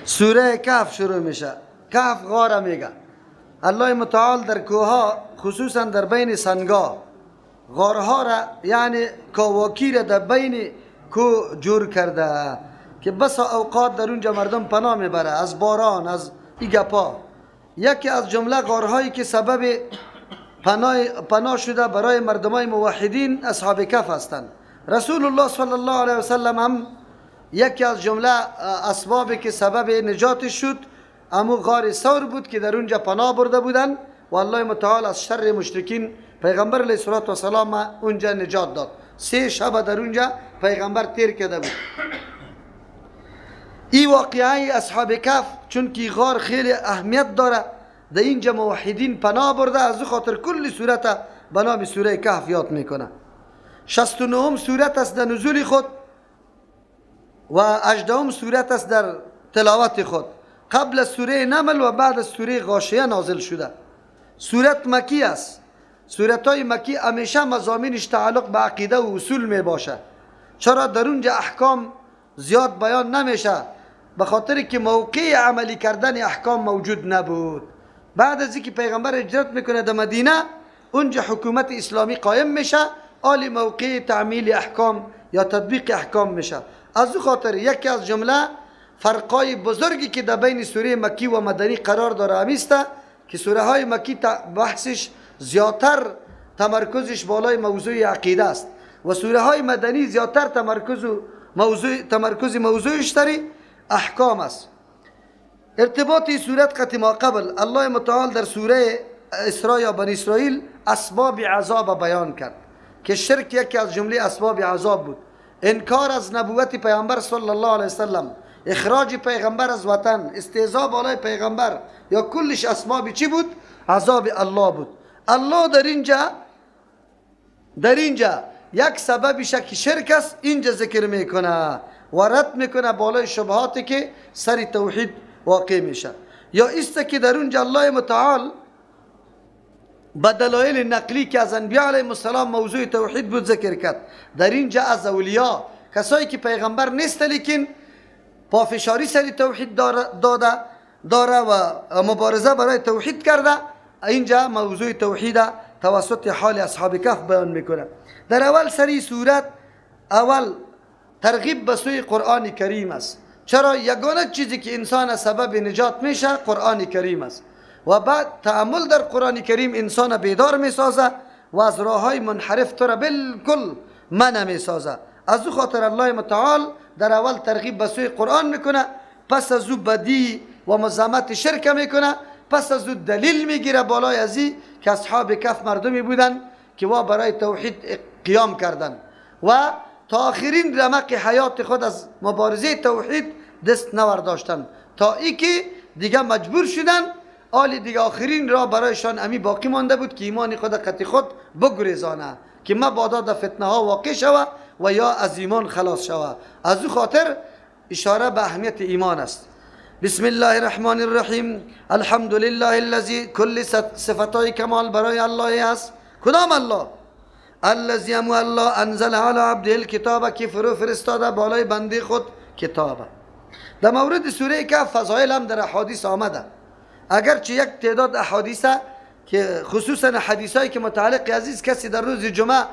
سوره کهف شروع میشه. کهف غاره میگه. الله متعال در کوها، خصوصا در بین سنگا، غارها را یعنی کاواکی را در بین کو جور کرده که بس اوقات در اونجا مردم پناه میبره از باران، از ایگپا. یکی از جمله غارهایی که سبب پناه شده برای مردمای موحدین اصحاب کهف هستند. رسول الله صلی الله علیه وسلم هم یکی از جمله اسبابی که سبب نجات شد امو غار ثور بود که در اونجا پناه برده بودن و الله متعال از شر مشرکین پیغمبر علیه الصلاة والسلام اونجا نجات داد. 3 شب در اونجا پیغمبر تیر کرده بود. این واقعه اصحاب کهف چون که غار خیلی اهمیت داره، در اینجا موحدین پناه برده، از او خاطر کل سورت به نام سوره کهف یاد میکنه. 69 سورت است در نزول خود و 18 سورت است در تلاوت خود. قبل از سوره نمل و بعد از سوره غاشیه نازل شده. سورت مکی است. سورت های مکی همیشه مضامینش تعلق به عقیده و اصول می باشه. چرا در اونجا احکام زیاد بیان نمیشه؟ به خاطر که موقع عملی کردن احکام موجود نبود. بعد از اینکه پیغمبر هجرت میکنه در مدینه، اونجا حکومت اسلامی قایم میشه، آلی موقع تعمیل احکام یا تطبیق احکام میشه. از او خاطر یکی از جمله فرقای بزرگی که در بین سوره مکی و مدنی قرار داره همیسته که سوره های مکی بحثش زیادتر تمرکزش بالای موضوع عقیده است و سوره های مدنی زیادتر تمرکز موضوعش تری احکام است. ارتباط سورت قطع ما قبل، الله متعال در سوره اسراء یا بنی اسرائیل اسباب عذاب بیان کرد که شرک یکی از جمله اسباب عذاب بود. انکار از نبوت پیامبر صلی الله علیه وسلم، اخراج پیغمبر از وطن، استهزاء بالای پیغمبر، یا کلش اسباب چی بود؟ عذاب الله بود. الله در اینجا یک سببش که شرک است اینجا ذکر میکنه و رد میکنه بالای شبهاتی که سر توحید واقع میشه. یا است که در اونجا الله متعال به دلایل نقلی که از انبیاء علیهم السلام موضوع توحید بود ذکر کرد. در اینجا از اولیا، کسایی که پیغمبر نیست لیکن پافشاری سر توحید داره و مبارزه برای توحید کرده، اینجا موضوع توحید توسط حال اصحاب کهف بیان میکنه. در اول سری سورت اول ترغیب به سوی قرآن کریم است. چرا یگانه چیزی که انسان سبب نجات میشه قرآن کریم است و بعد تأمل در قرآن کریم انسان بیدار میسازه و از راههای منحرف تو را بالکل منع میسازه. از او خاطر الله متعال در اول ترغیب به سوی قرآن میکنه، پس از او بدی و مزامت شرک میکنه، پس از او دلیل میگیره بالای ازی که اصحاب کهف مردمی بودن که وا برای توحید قیام کردن و تا آخرین رمق حیات خود از مبارزه توحید دست نورداشتن تا ای که دیگه مجبور شدن. آلی دیگه آخرین را برایشان امی باقی مانده بود که ایمان خود قطعی خود بگریزانه که مبادا در فتنه ها واقع شوه و یا از ایمان خلاص شوه. از او خاطر اشاره به اهمیت ایمان است. بسم الله الرحمن الرحیم. الحمد لله الذی، کل صفتهای کمال برای الله است. کدام الله؟ الذی امو الله انزل علی عبده الکتاب، که فرو فرستاده بالای بنده خود کتاب. در مورد سوره کهف فضایل هم در احادیث آمده، اگرچه یک تعداد احادیث که خصوصا حدیثایی که متعلق عزیز کسی در روز جمعه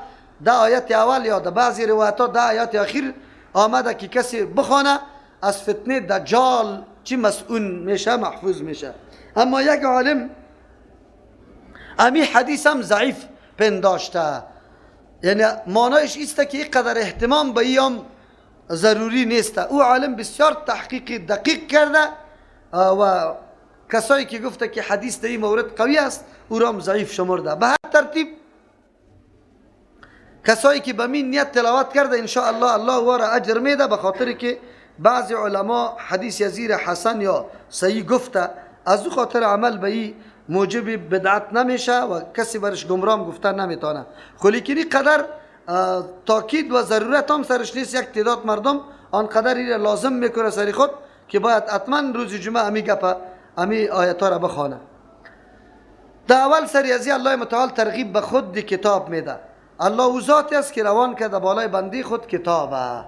ده آیت اول یا در بعضی روایت‌ها ده آیات اخیر آمده که کسی بخوانه از فتنه دجال چی مسئول میشه، محفوظ میشه. اما یک عالم امی حدیث هم ضعیف پنداشته، یعنی معنایش ایست که اینقدر اهتمام به ایام ضروری نیست. او عالم بسیار تحقیق دقیق کرده و کسایی که گفته که حدیث در این مورد قوی است او را هم ضعیف شمرده. به هر ترتیب کسایی که به می نیت تلاوت کرده ان شاء الله الله وارا اجر میده، به خاطر که بعضی علما حدیث یزیر حسن یا صحیح گفته، از او خاطر عمل به این موجب بدعت نمیشه و کسی برش گمرام گفته نمیتونه. خو لیکن قدر تاکید و ضرورت هم سرش نیست. یک تعداد مردم آنقدر ایره لازم میکنه سر خود که باید حتما روز جمعه امی گپه امی آیت ها را بخوانه. در اول سری ازی الله متعال ترغیب به خود کتاب میده. الله او ذاتی است که روان کرده بالای بنده خود کتابه.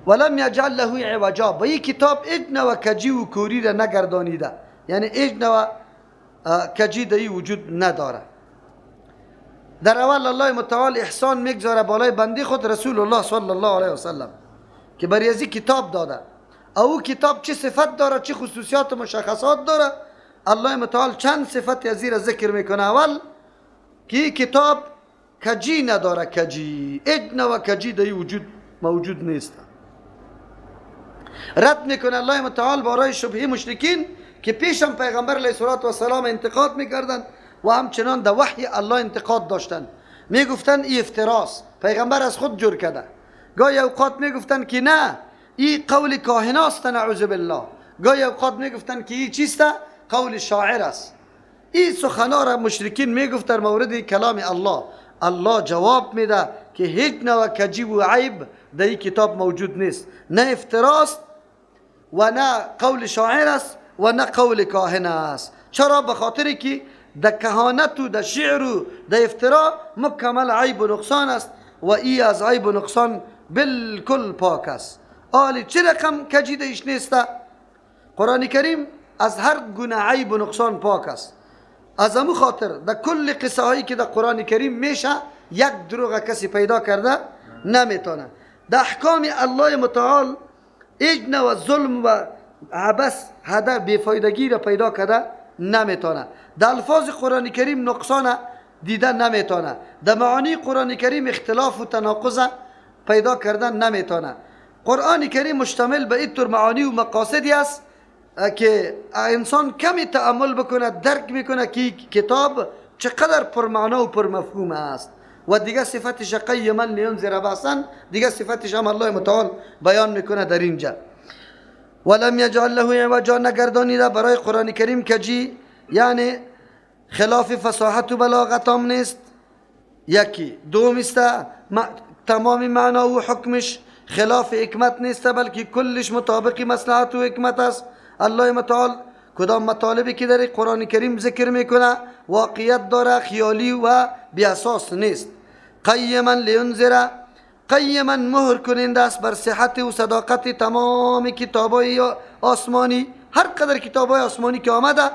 ولم یجعل له عوجا، با این کتاب هیچ نوع کجی و کوری را نگردانیده، یعنی هیچ نوع کجی در این وجود نداره. در اول الله متعال احسان میگذاره بالای بنده خود رسول الله صلی الله علیه وسلم که برای از کتاب داده. او کتاب چه صفت داره، چه خصوصیات و مشخصات داره. الله متعال چند صفت از را ذکر میکنه. اول که کتاب کجی نداره، کجی هیچ نوع کجی در وجود موجود نیست. رد میکنه الله متعال برای شبهه مشرکین که پیشم پیغمبر علیه الصلاة والسلام انتقاد میکردن و همچنان در وحی الله انتقاد داشتن. میگفتن ای افتراست، پیغمبر از خود جور کرده. گاهی اوقات میگفتن که نه، ای قول کاهناست، نعوذ بالله. گاهی اوقات میگفتن که ای چیست؟ قول شاعر است. این سخنا را مشرکین میگفت در مورد کلام الله. الله جواب میده که هیچ نوع کجی و عیب در این کتاب موجود نیست، نه افتراست و نه قول شاعر است و نه قول کاهن است. چرا؟ به خاطر که در کهانت و در شعر و در افترا مکمل عیب و نقصان است و ای از عیب و نقصان بالکل پاک است. آلی چه رقم کجی دیش نیست؟ قرآن کریم از هر گونه عیب و نقصان پاک است. از امو خاطر در کل قصه هایی که در قرآن کریم میشه یک دروغ کسی پیدا کرده نمیتونه. در احکام الله متعال هیچ نوع ظلم و عبث هدر بیفایدگی را پیدا کرده نمیتونه. در الفاظ قرآن کریم نقصان دیده نمیتونه. در معانی قرآن کریم اختلاف و تناقض پیدا کردن نمیتونه. قرآن کریم مشتمل به اینطور معانی و مقاصدی است که انسان کمی تأمل بکنه درک میکنه که کتاب چقدر پرمعنا و پرمفهوم است. و دیگه صفتش قیما لینذر بأسا، دیگه صفتش هم الله متعال بیان میکنه در اینجا. ولم یجعل له عوجا، نگردانیده برای قرآن کریم کجی، یعنی خلاف فصاحت و بلاغت هم نیست. یکی دوم است تمام معنا و حکمش خلاف حکمت نیست، بلکه کلش مطابق مصلحت و حکمت است. الله متعال کدام مطالبی که در قرآن کریم ذکر میکنه واقعیت داره، خیالی و بی اساس نیست. قیما لینذر، قیما مهر کننده است بر صحت و صداقت تمام کتابای آسمانی. هر قدر کتابای آسمانی که آمده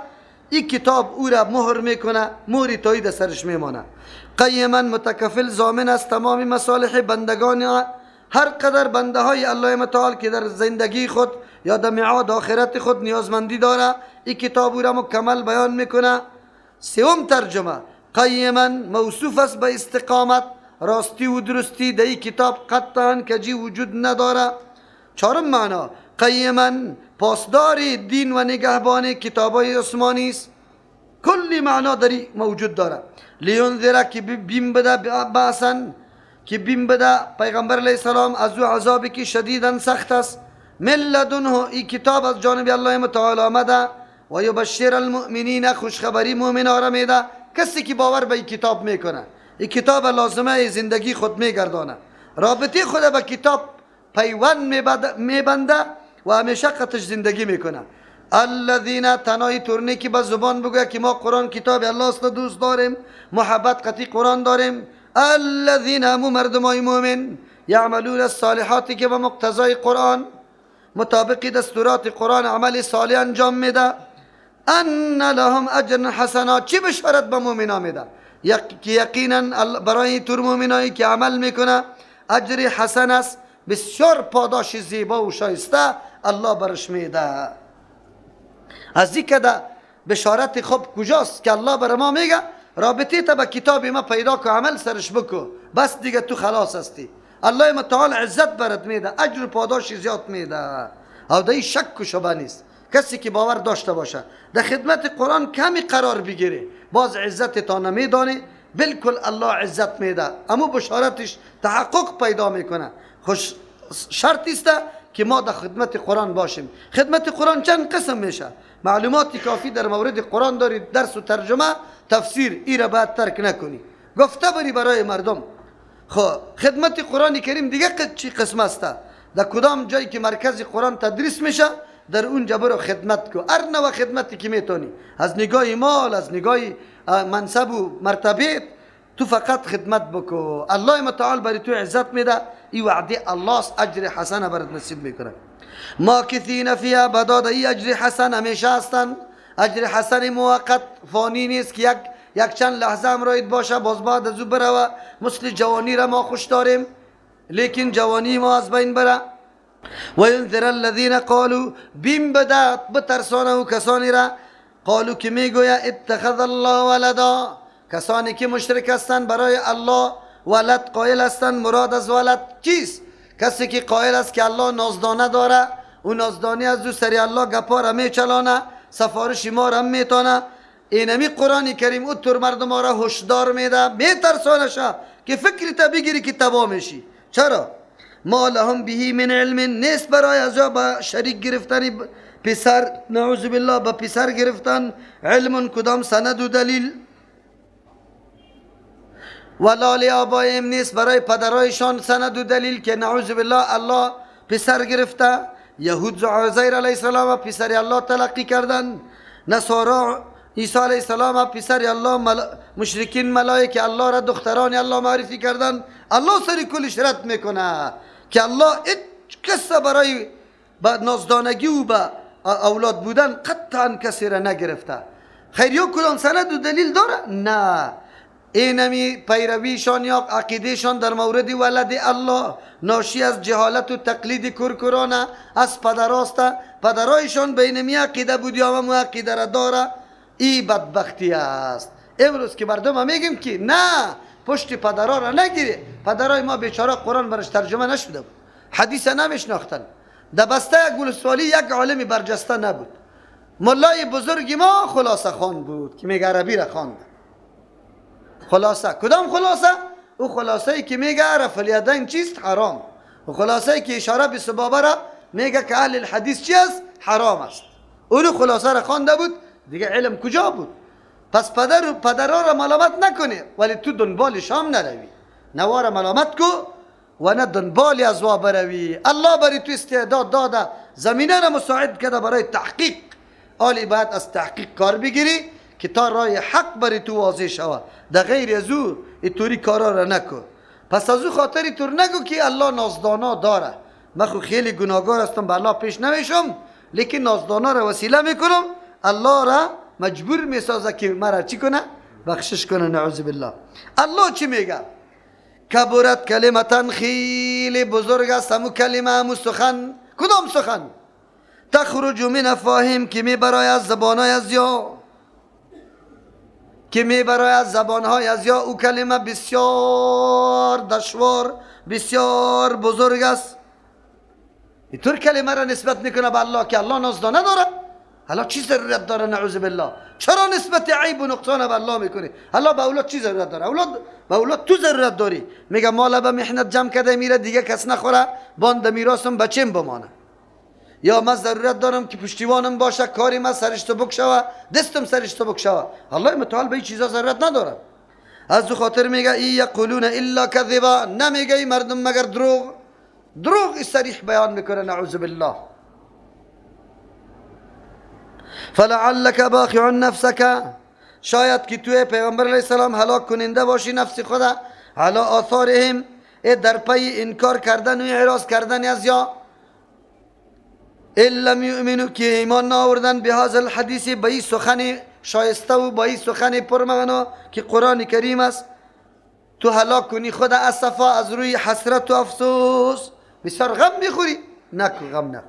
این کتاب او را مهر میکنه، مهر تایید سرش میمانه. قیما متکفل ضامن است تمام مصالح بندگان. هر قدر بنده های الله متعال که در زندگی خود یا در میعاد آخرت خود نیازمندی داره، این کتاب او را مکمل بیان میکنه. سوم ترجمه، قیما موصوف است به استقامت، راستی و درستی در این کتاب قطعا کجی وجود نداره. چهارم معنا، قیما پاسدار دین و نگهبان کتابای آسمانی است. کلی معنا در موجود داره. لینذر که بیم بده بأسا، که بیم بده پیغمبر علیه السلام از او عذابی که شدیدا سخت است. من لدنه، این کتاب از جانب الله متعال آمده. و یبشر المؤمنین، خوشخبری مؤمنا را میده. کسی که باور به این کتاب میکنه، این کتاب لازمه زندگی خود میگردانه، رابطه خود به کتاب پیوند میبنده و همیشه قطش زندگی میکنه. الذین تنهایی تورنی که به زبان بگوید که ما قرآن کتاب الله است دوست داریم، محبت قطعی قرآن داریم. الذین همو مردمای مؤمن یعملون الصالحات که به مقتضای قرآن مطابق دستورات قرآن عمل صالح انجام میده. ان لهم اجر حسنا، چی بشارت به مؤمنا میده؟ که یقینا برای تور مؤمنایی که عمل میکنه اجر حسن است، بسیار پاداش زیبا و شایسته الله برش میده. از این که بشارت خوب کجاست که الله بر ما میگه رابطه تا به کتاب ما پیدا که عمل سرش بکو، بس دیگه تو خلاص هستی. الله متعال عزت برات میده، اجر و پاداش زیاد میده. او در شک و شبه نیست. کسی که باور داشته باشه در خدمت قرآن کمی قرار بگیره، باز عزت تا نمیدانه، بالکل الله عزت میده، اما بشارتش تحقق پیدا میکنه. خوش شرط است که ما در خدمت قرآن باشیم. خدمت قرآن چند قسم میشه؟ معلومات کافی در مورد قرآن داری، درس و ترجمه تفسیر ای را باید ترک نکنی، گفته بری برای مردم. خب خدمت قرآن کریم دیگه چی قسم است؟ در کدام جایی که مرکز قرآن تدریس میشه در اونجا برو خدمت کو، هر نوع خدمتی که میتونی، از نگاه مال، از نگاه منصب و مرتبه، تو فقط خدمت بکو، الله متعال برای تو عزت میده. ای وعده الله است، اجر حسنه برات نصیب میکنه. ماکثین فیها ابدا، ای اجر حسن همیشه هستن. اجر حسن موقت فانی نیست که یک چند لحظه همراهت باشه باز بعد از او بروه. مثل جوانی را ما خوش داریم لیکن جوانی ما از بین بره. و ینذر الذین قالوا، بیم بده بترسانه و کسانی را، قالوا که میگوید اتخذ الله ولدا، کسانی که مشرک هستند برای الله ولد قائل هستند. مراد از ولد چیست؟ کسی که قائل است که الله نازدانه داره، او نازدانی از او سری الله گپا را میچلانه، سفارش ما را میتانه. اینمی قرآن کریم او تر مردم را هشدار میده، میترسانشه که فکر تا بگیری که تباه میشی. چرا؟ ما لهم به من علم، نیست برای از با شریک گرفتن پسر، نعوذ بالله، با پسر گرفتن علم کدام سند و دلیل. ولا لآبائهم، نیست برای پدرایشان سند و دلیل که نعوذ بالله الله پسر گرفته. یهود عزیر علیه السلام پسر الله تلقی کردن، نصارا عیسی علیه السلام پسر الله، مشرکین ملائک الله را دختران الله معرفی کردن. الله سری کلش رد میکنه که الله هیچ کس برای با نازدانگی و با اولاد بودن قطعا کسی را نگرفته. خیر یا کدام سند و دلیل داره؟ نه. اینمی پیرویشان یا عقیدهشان در مورد ولد الله ناشی از جهالت و تقلید کرکرانه از پدراست. پدرایشان به اینمی عقیده بود یا همو عقیده را داره. ای بدبختی است. امروز که مردم هم میگیم که نه پشت پدرا را نگیری، پدرای ما بیچاره قرآن برش ترجمه نشده بود، حدیث نمیشناختن، در بسته یک ولسوالی یک عالم برجسته نبود. ملای بزرگ ما خلاصه خان بود که میگه عربی را خواند. خلاصه کدام خلاصه؟ او خلاصه ای که میگه رفع الیدین چیست؟ حرام. او خلاصه ای که اشاره به سبابه را میگه که اهل الحدیث چی است؟ حرام است. اون خلاصه را خوانده بود، دیگه علم کجا بود؟ پس پدر و پدرها را ملامت نکنی، ولی تو دنبال شام نروی، نوار ملامت کو و نه دنبال از وا بروی. الله برای تو استعداد داده، زمینه را مساعد کرده برای تحقیق. آلی باید از تحقیق کار بگیری که تا رای حق برای تو واضح شوه. در غیر از او اینطوری کارا را نکن. پس از او خاطر اینطور نگو که الله نازدانا داره، من خو خیلی گناهگار هستم به الله پیش نمیشم، لیکن نازدانا را وسیله میکنم، الله را مجبور میسازه که مرا چی کنه؟ بخشش کنه. نعوذ بالله. الله چی میگه؟ کبرت کلمتن، خیلی بزرگ است همو کلمه، همو سخن. کدام سخن؟ تخرج من افواههم، که می برای از زبانهای از یا، که می برای از زبانهای از یا. او کلمه بسیار دشوار، بسیار بزرگ است. اینطور کلمه را نسبت میکنه به الله که الله نازدانه داره. الله چی ضرورت داره؟ نعوذ بالله. چرا نسبت عیب و نقصان به الله میکنی؟ الله به اولاد چی ضرورت داره؟ اولاد به اولاد تو ضرورت داری. میگه مال به محنت جمع کرده میره دیگه کس نخوره، باند میراثم بچم بمانه. یا من ضرورت دارم که پشتیبانم باشه، کاری من سرش تو بکشوه، دستم سرش تو بکشوه. الله متعال به این چیزا ضرورت نداره. از او خاطر میگه ای یقولون الا کذبا، نمیگه ای مردم مگر دروغ. دروغ صریح بیان میکنه. نعوذ بالله. فلعلک باخع نفسک، شاید که توی پیغمبر علیه السلام هلاک کننده باشی نفس خدا، علی آثارهم، در پی انکار کردن و اعراض کردن از یا، ان لم یؤمنوا، که ایمان نآوردن، بهذا الحدیث، به این سخن شایسته و به این سخن پرمعنا که قرآن کریم است. تو هلاک کنی خدا از صفا، از روی حسرت و افسوس، بسیار غم میخوری. نکو غم نکو.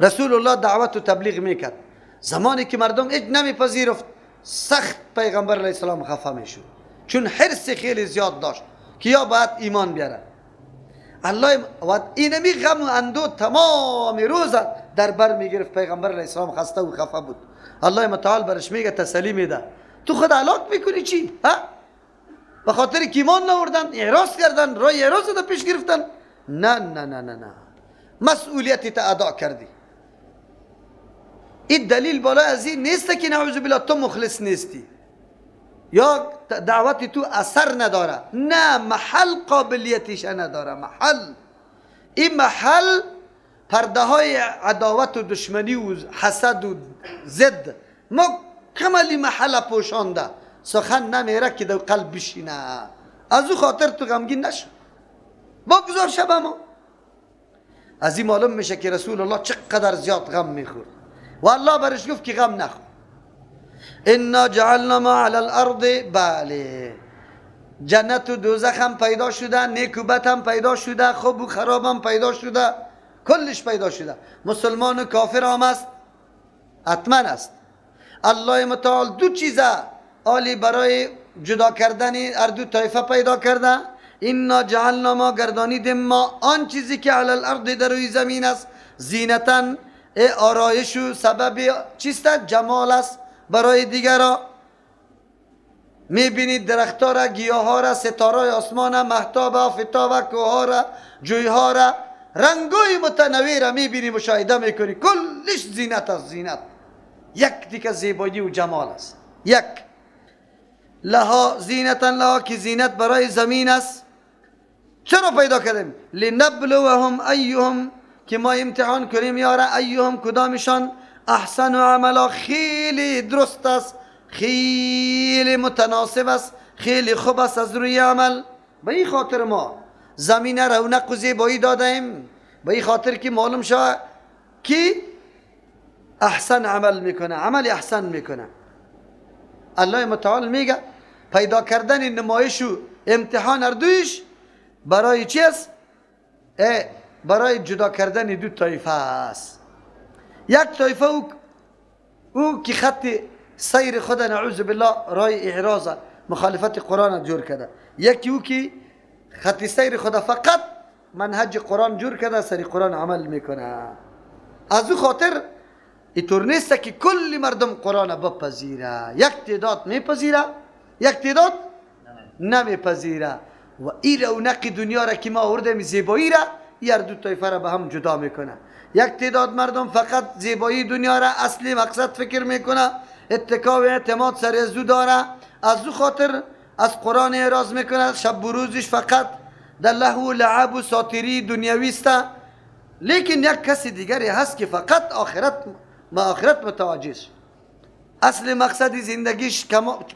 رسول الله دعوت و تبلیغ میکرد. زمانی که مردم هیچ نمیپذیرفت، سخت پیغمبر علیه السلام خفه میشد، چون حرص خیلی زیاد داشت که یا باید ایمان بیاره. الله و اینمی غم و اندو تمام روز در بر میگرفت. پیغمبر علیه السلام خسته و خفه بود. الله متعال برش میگه تسلی میده، تو خود هلاک میکنی چی؟ ها؟ به خاطر که ایمان نآوردن، اعراض کردن، رای اعراض را پیش گرفتن. نه نه نه نه نه، مسئولیت تا ادا کردی. این دلیل بالا از این نیست که نعوذ بالله تو مخلص نیستی یا دعوت تو اثر نداره. نه، محل قابلیتش نداره. محل، این محل پرده های عداوت و دشمنی و حسد و ضد ما کمالی محل پوشانده. سخن نمیره که در قلب بشینه. از او خاطر تو غمگین نشو، بگذار شب ما. از این معلوم میشه که رسول الله چقدر زیاد غم میخورد و الله برش گفت که غم نخور. انا جعلنا ما علی الارض، بله جنت و دوزخ هم پیدا شده، نیک و بد هم پیدا شده، خوب و خراب هم پیدا شده، کلش پیدا شده، مسلمان و کافر هم است، حتما است. الله متعال دو چیزه عالی برای جدا کردن هر دو طایفه پیدا کرده. انا جعلنا ما گردانیدیم ما آن چیزی که علی الارض در روی زمین است، زینتن آرایش و سبب چیست؟ جمال است برای دیگرا. میبینید درختها را، گیاها را، ستاره آسمان، مهتاب، آفتاب، کوها را، جویها را، رنگای متنوع را میبینی، مشاهده میکنی، کلش زینت است. زینت یک دیگه زیبایی و جمال است. یک لها زینتن لها که زینت برای زمین است. چرا پیدا کردیم؟ لنبلوهم ایهم، که ما امتحان کنیم یاره، ایهم کدامشان احسن عملا، خیلی درست است، خیلی متناسب است، خیلی خوب است از روی عمل. به این خاطر ما زمین رونق و زیبایی دادیم، به این خاطر که معلوم شود کی احسن عمل میکنه، عمل احسن میکنه. الله متعال میگه پیدا کردن نمایش و امتحان اردویش برای چی است؟ برای جدا کردن دو طایفه است. یک طایفه او که خط سیر خود نعوذ بالله رای اعراض مخالفت قرآن جور کرده، یکی او که خط سیر خود فقط منهج قرآن جور کرده، سر قرآن عمل میکنه. از او خاطر اینطور نیست که کل مردم قرآن بپذیره، یک تعداد میپذیره، یک تعداد نمیپذیره. و این رونق دنیا را که ما آوردیم زیبایی را، هر دو طایفه را به هم جدا میکنه. یک تعداد مردم فقط زیبایی دنیا را اصلی مقصد فکر میکنه، اتکا و اعتماد سر از او داره، از او خاطر از قرآن اعراض میکنه، شب و روزش فقط در لهو و لعب و ساتری دنیوی است. لیکن یک کسی دیگری هست که فقط آخرت ما آخرت متوجه شد، اصل مقصد زندگیش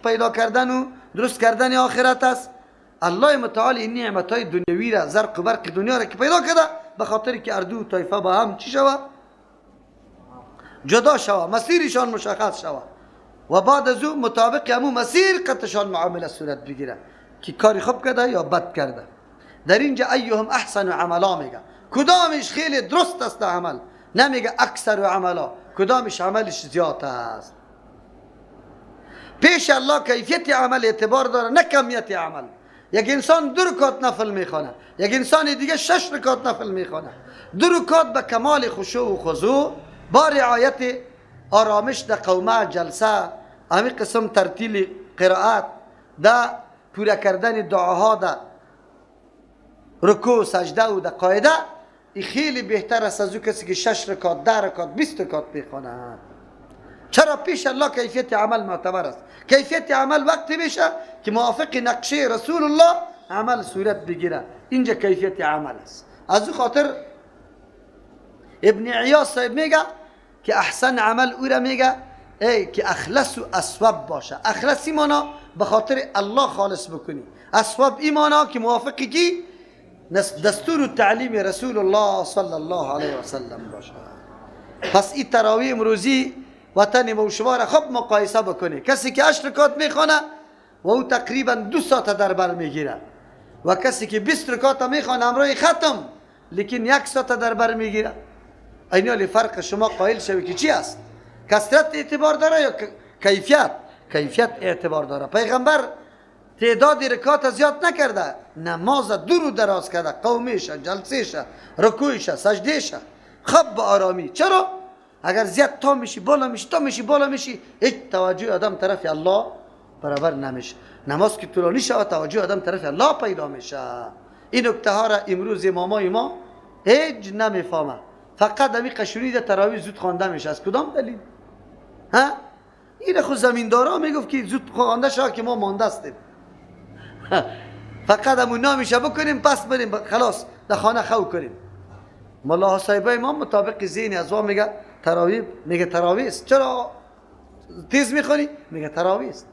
پیدا کردن و درست کردن آخرت است. الله متعال این نعمت های دنیوی را، زرق و برق دنیا را که پیدا کرده، به خاطر که اردو طایفه با هم چی شوه؟ جدا شوه، مسیرشان مشخص شوه و بعد از او مطابق همون مسیر قطشان معامله صورت بگیره که کاری خوب کرده یا بد کرده. در اینجا ایهم احسن عملا میگه، کدامش خیلی درست است عمل، نمیگه اکثر عملا، کدامش عملش زیاد است. پیش الله کیفیت عمل اعتبار داره، نه کمیت عمل. یک انسان 2 رکعت نفل میخوانه، یک انسان دیگه 6 رکعت نفل میخوانه. 2 رکعت به کمال خشوع و خضوع با رعایت آرامش در قومه جلسه، همین قسم ترتیل قرائت، در پوره کردن دعاها، در رکوع سجده و در قاعده، این خیلی بهتر است از او کسی که 6 رکعت، 10 رکعت، 20 رکعت میخوانه. چرا؟ پیش الله کیفیت عمل معتبر است. کیفیت عمل وقتی میشه که موافق نقشه رسول الله عمل صورت بگیره، اینجا کیفیت عمل است. از او خاطر ابن عیاض صاحب میگه که احسن عمل او را میگه ای که اخلص و اصوب باشه. اخلص ایمانا به خاطر الله خالص بکنی، اصوب ایمانا که موافق کی دستور و تعلیم رسول الله صلی الله علیه و سلم باشه. پس این تراویح امروزی وطن ما و شما را خوب مقایسه بکنی. کسی که 8 رکعت میخوانه و او تقریبا 2 ساعت در بر میگیره، و کسی که 20 رکعت میخوانه همراه ختم لیکن 1 ساعت در بر میگیره. این فرق شما قائل شوی که چی است؟ کثرت اعتبار داره یا کیفیت؟ کیفیت اعتبار داره. پیغمبر تعداد رکعت زیاد نکرده، نماز دور و دراز کرده، قومیشه، جلسهشه، رکوعشه، سجدهشه، خب به آرامی. چرا؟ اگر زیاد تا میشی بالا میشی، تا میشی بالا میشی، هیچ توجه آدم طرف الله برابر نمیشه. نماز که طولانی شود توجه آدم طرف الله پیدا میشه. این نکته ها را امروز امامای ما هیچ نمیفهمه، فقط همی قشونی در تراویح زود خوانده میشه. از کدام دلیل؟ ها؟ این خود زمیندارا میگفت که زود خوانده شود که ما مانده هستیم. فقط همون نامیشه بکنیم پس بریم خلاص در خانه خو کنیم. ملا صاحبای ما مطابق ذهن از میگه تراویح، میگه تراویح است. چرا تیز میخوانی؟ میگه تراویح است.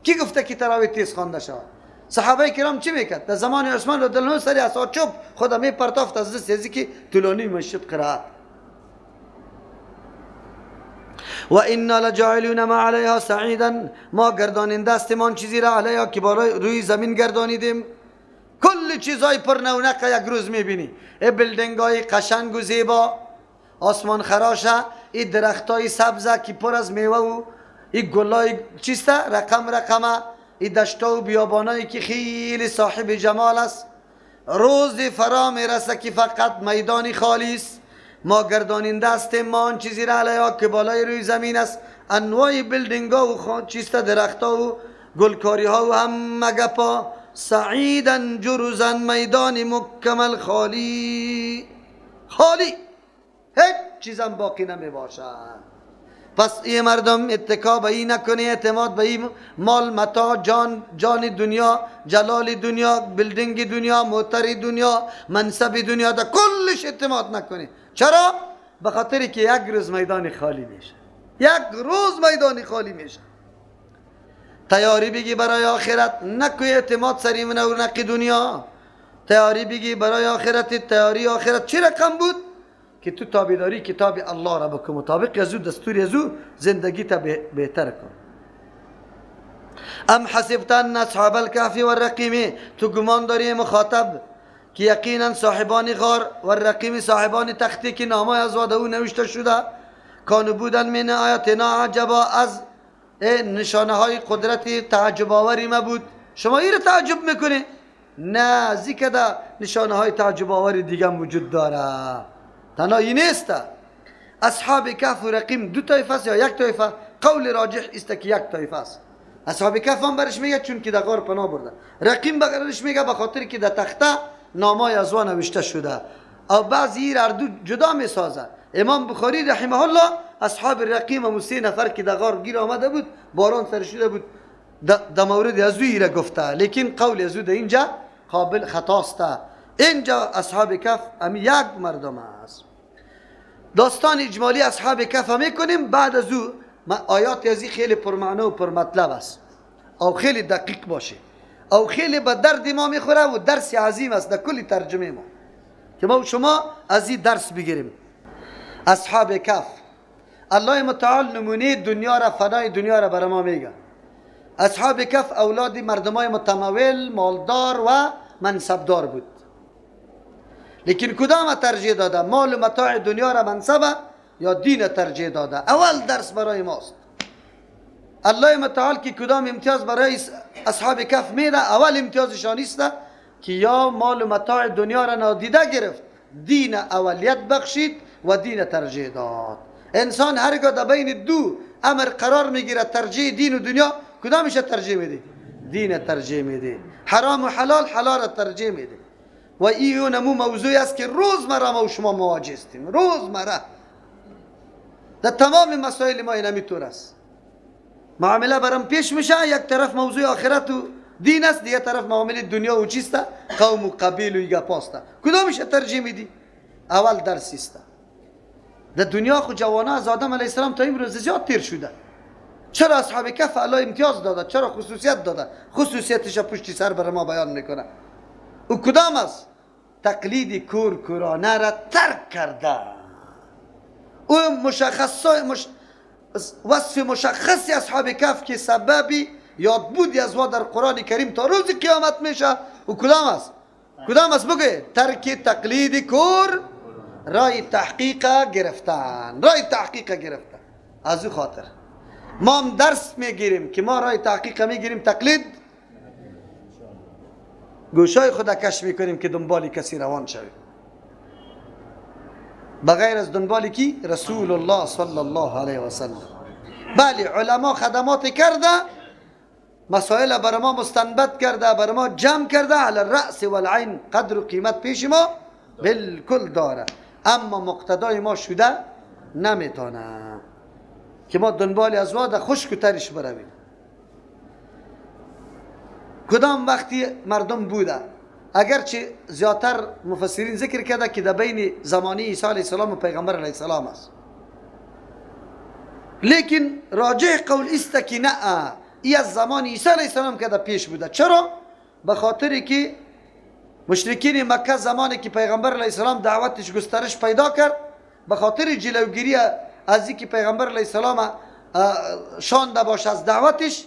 کی گفته که تراویح تیز خوانده شود؟ صحابه کرام چی میکرد؟ در زمان عثمان رضی الله عنه سری عصا چوب خود می پرتافت از دست ازی که طولانی میشد قرائت. و انا لجاعلون ما علیها صعیدا، ما گرداننده هستیم آن چیزی را علیها که بالای روی زمین گردانیدیم. کل چیزای پر نونق یک روز میبینی، ای building های قشنگ و زیبا، آسمان خراشه، ای درختای سبزه که پر از میوه و ای گلای چیسته رقم رقمه، ای دشتا و بیابانایی که خیلی صاحب جمال است. روز فرا میرسه که فقط میدان خالی است. ما گرداننده هستیم ما آن چیزی را علیها که بالای روی زمین است. انواع building ها و چیسته درختها و گلکاری ها و همه گپا. صعیدا جرزا، میدان مکمل خالی، خالی، هیچ چیزم باقی نمی باشد. پس ای مردم اتکا به این نکنی، اعتماد به این مال، متاع، جان، جان دنیا، جلال دنیا، building دنیا، موتر دنیا، منصب دنیا، در کلش اعتماد نکنی. چرا؟ به خاطر که یک روز میدان خالی میشه، یک روز میدان خالی میشه. تیاری بگی برای آخرت، نکوی اعتماد سری من و نقی دنیا. تیاری بگی برای آخرت، تیاری آخرت چی رقم بود؟ که تو تابعداری کتاب الله را بکن، مطابق از او دستور از او زندگی تا بهتر کن. ام حسبت ان اصحاب الکهف والرقیم، تو گمان داری مخاطب که یقینا صاحبان غار و الرقیم صاحبان تختی که نامای از واده او نوشته شده، کانو بودن من آیاتنا عجبا، از نشانه های قدرت تعجب آوری ما بود. شما این را تعجب میکنی؟ نه، زیکه نشانه های تعجب آوری دیگه وجود داره، تنها این نیست. اصحاب کهف و رقیم دو طایفه است یا یک طایفه؟ قول راجح است که یک طایفه است. اصحاب کهف هم برش میگه چون که در غار پناه برده، رقیم برش میگه به خاطر که در تخته نامای از وان نوشته شده. او بعضی هر دو جدا میسازه. امام بخاری رحمه الله اصحاب رقیم و 3 نفر که در غار گیر آمده بود، باران سر شده بود، در مورد از او را گفته، لیکن قول از او در اینجا قابل خطاست. اینجا اصحاب کهف هم یک مردم است. داستان اجمالی اصحاب کهف میکنیم، بعد از او آیات ازی خیلی پرمعنی و پرمطلب است، او خیلی دقیق باشه، او خیلی به درد ما میخوره و درس عظیم است در کل ترجمه ما که ما و شما از این درس بگیریم. اصحاب کهف، الله متعال نمونه دنیا را، فنای دنیا را برای ما میگه. اصحاب کهف اولاد مردمای متمول، مالدار و منصبدار بود، لیکن کدام ترجیح داده؟ مال و متاع دنیا را، منصب یا دین ترجیح داده؟ اول درس برای ماست. الله متعال که کدام امتیاز برای اصحاب کهف میده، اول امتیازشان است که یا مال و متاع دنیا را نادیده گرفت، دین اولیت بخشید و دین ترجیح داد. انسان هرگاه در بین دو امر قرار میگیره، ترجیح دین و دنیا، کدامش ترجیح میده؟ دین ترجیح میده. حرام و حلال، حلال را ترجیح میده. و این نمو موضوعی است که روزمره ما و شما مواجه هستیم، روزمره در تمام مسائل ما این همیطور است. معامله برام پیش میشه، یک طرف موضوع آخرت و دین است، دیگه طرف معامله دنیا و چیست، قوم و قبیل و گپاست. کدامش ترجیح میدی؟ اول درس است. در دنیا خو جوانا از آدم علیه السلام تا امروز زیاد تیر شده. چرا اصحاب کهف الله امتیاز داده؟ چرا خصوصیت داده؟ خصوصیتش پشت سر بر ما بیان میکنه. او کدام است؟ تقلید کور کورانه را ترک کرده. او مشخص وصف مشخصی اصحاب کهف که سببی یاد بودی از وا در قرآن کریم تا روز قیامت میشه، او کدام است؟ کدام است بگه؟ ترک تقلید کور، رای تحقیق گرفتن، رای تحقیق گرفتن. از او خاطر ما هم درس میگیریم که ما رای تحقیق میگیریم، تقلید گوشای خود کش میکنیم که دنبال کسی روان شویم بغیر از دنبال کی؟ رسول الله صلی الله علیه و سلم. بله، علما خدمات کرده، مسائل بر ما مستنبط کرده، بر ما جمع کرده، علی الرأس والعین قدر و قیمت پیش ما بالکل داره، اما مقتدای ما شده نمیتونه که ما دنبال از واده خشک و ترش برویم. کدام وقتی مردم بوده؟ اگرچه زیادتر مفسرین ذکر کرده که در بین زمانی عیسی علیه السلام و پیغمبر علیه السلام است، لیکن راجح قول است که نه، ای از زمان عیسی علیه السلام که در پیش بوده. چرا؟ به خاطر که مشرکین مکه زمانی که پیغمبر علیه السلام دعوتش گسترش پیدا کرد، به خاطر جلوگیری از اینکه پیغمبر علیه السلام شانده باشه از دعوتش،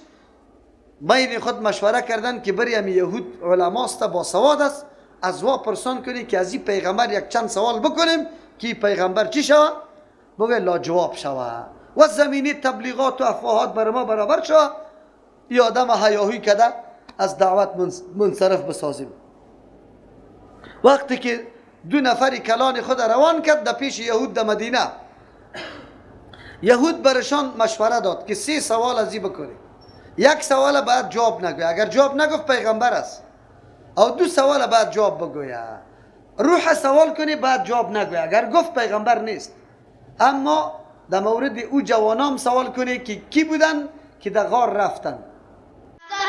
بین خود مشوره کردن که بریم یهود علماست با سواد است، از وا پرسان کنی که از این پیغمبر یک چند سوال بکنیم که پیغمبر چی شوه؟ بگه لا جواب شوه و زمینی تبلیغات و افواهات بر ما برابر شوه، ای آدم هیاهوی کده از دعوت منصرف بسازیم. وقتی که دو نفر کلان خود روان کرد در پیش یهود در مدینه، یهود برشان مشوره داد که 3 سوال از این بکنی. یک سوال باید جواب نگوی، اگر جواب نگفت پیغمبر است، او 2 سوال باید جواب بگویه. روح سوال کنی باید جواب نگوی، اگر گفت پیغمبر نیست. اما در مورد او جوانام سوال کنی که کی بودن که در غار رفتن.